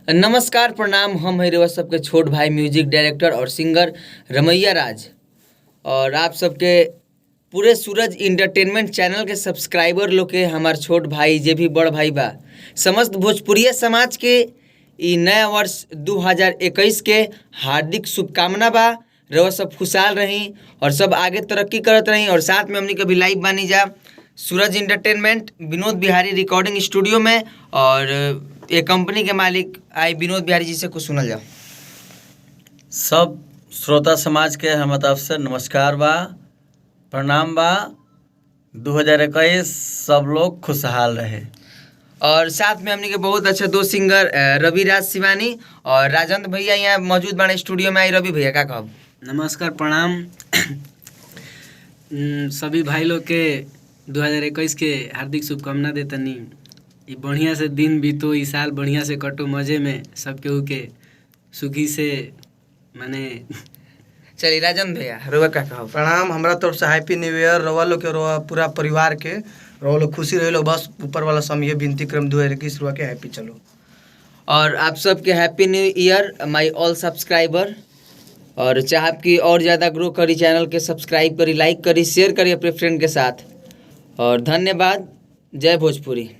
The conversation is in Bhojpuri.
नमस्कार, प्रणाम। हम है रउआ सबके छोट भाई, म्यूजिक डायरेक्टर और सिंगर रमैया राज और आप सबके पूरे सूरज इंटरटेनमेंट चैनल के सब्सक्राइबर लोग के, हमार छोट भाई, जे भी बड़ भाई बा, समस्त भोजपुरिया समाज के ई नया वर्ष 2021 के हार्दिक शुभकामना बा। रउआ सब खुशहाल रही और सब आगे तरक्की करत रही। और साथ में हमनी के भी लाइव बानी जा Suraj entertainment Vinod Bihari recording studio में और ये कंपनी के मालिक आई विनोद बिहारी जी से कुछ सुनल जाओ। सब श्रोता समाज के हम तरफ से नमस्कार बा, प्रणाम बा। 2021 सब लोग खुशहाल रहे। और साथ में हमनी के बहुत अच्छा दो सिंगर रवि राज शिवानी और राजेंद्र भैया यहाँ मौजूद बाने स्टूडियो में। आई रवि भैया, का कहब? नमस्कार, प्रणाम। सभी भाई लोग के 2021 के हार्दिक शुभकामना देतनी। ई बढ़िया से दिन बीतो, ई साल बढ़िया से कटो, मजे में, सब केहू के सुखी से माने। चलिए राजेंद्र भैया, रउआ का कहब? प्रणाम, हमरा तरफ से हैप्पी न्यू ईयर रउआ लोग के, रउआ पूरा परिवार के। रउआ लोग खुशी रहे लो, बस ऊपर वाला से हम ये विनती करम। 2021 रउआ के हैप्पी चलो। और आप सबके happy new year, my all subscriber। और चाहब की और ज़्यादा ग्रो करी चैनल के, सब्सक्राइब करी, लाइक करी, शेयर करी अपने फ्रेंड के साथ और धन्यवाद। जय भोजपुरी।